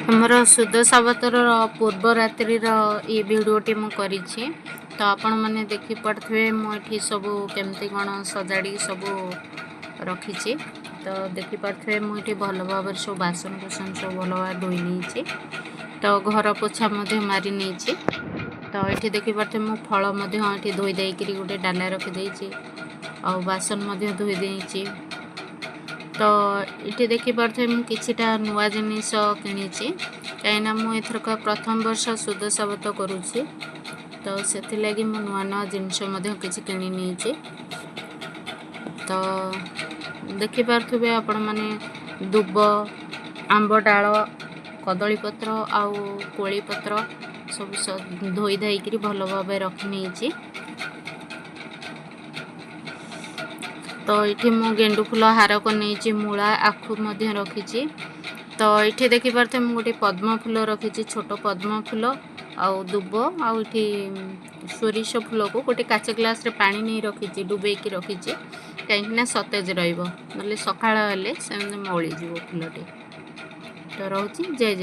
ଆମର ସୁଦଶା ବ୍ରତର ପୂର୍ବ ରାତ୍ରିର ଏଇ ଭିଡ଼ିଓଟି ମୁଁ କରିଛି। ତ ଆପଣମାନେ ଦେଖିପାରୁଥିବେ, ମୁଁ ଏଠି ସବୁ କେମିତି କ'ଣ ସଜାଡ଼ି ସବୁ ରଖିଛି। ତ ଦେଖିପାରୁଥିବେ, ମୁଁ ଏଠି ଭଲ ଭାବରେ ସବୁ ବାସନ କୁସନ ସବୁ ଭଲ ଭାବରେ ଧୋଇ ନେଇଛି। ତ ଘର ପୋଛା ମଧ୍ୟ ମାରି ନେଇଛି। ତ ଏଠି ଦେଖିପାରୁଥିବେ, ମୁଁ ଫଳ ମଧ୍ୟ ଏଠି ଧୋଇ ଦେଇକିରି ଗୋଟେ ଡାଲା ରଖିଦେଇଛି ଆଉ ବାସନ ମଧ୍ୟ ଧୋଇ ଦେଇଛି। ତ ଏଠି ଦେଖିପାରୁଥିବେ, ମୁଁ କିଛିଟା ନୂଆ ଜିନିଷ କିଣିଛି, କାହିଁକିନା ମୁଁ ଏଥରକ ପ୍ରଥମ ବର୍ଷ ସୁଦଶା ବ୍ରତ କରୁଛି। ତ ସେଥିଲାଗି ମୁଁ ନୂଆ ନୂଆ ଜିନିଷ ମଧ୍ୟ କିଛି କିଣି ନେଇଛି। ତ ଦେଖିପାରୁଥିବେ ଆପଣମାନେ, ଦୁବ, ଆମ୍ବ ଡାଳ, କଦଳୀ ପତ୍ର ଆଉ କୋଳି ପତ୍ର ସବୁ ଧୋଇ ଧାଇକିରି ଭଲ ଭାବେ ରଖିନେଇଛି। ତ ଏଇଠି ମୁଁ ଗେଣ୍ଡୁ ଫୁଲ ହାର ନେଇଛି, ମୂଳା, ଆଖୁ ମଧ୍ୟ ରଖିଛି। ତ ଏଇଠି ଦେଖିପାରୁଥିବେ, ମୁଁ ଗୋଟେ ପଦ୍ମ ଫୁଲ ରଖିଛି, ଛୋଟ ପଦ୍ମ ଫୁଲ ଆଉ ଦୁବ। ଆଉ ଏଠି ସୋରିଷ ଫୁଲକୁ ଗୋଟେ କାଚ ଗ୍ଲାସରେ ପାଣି ନେଇ ରଖିଛି, ଡୁବେଇକି ରଖିଛି, କାହିଁକିନା ସତେଜ ରହିବ, ନହେଲେ ସକାଳ ହେଲେ ସେମିତି ମଉଳିଯିବ ଫୁଲଟି। ତ ରହୁଛି, ଜୟ ଜୟ।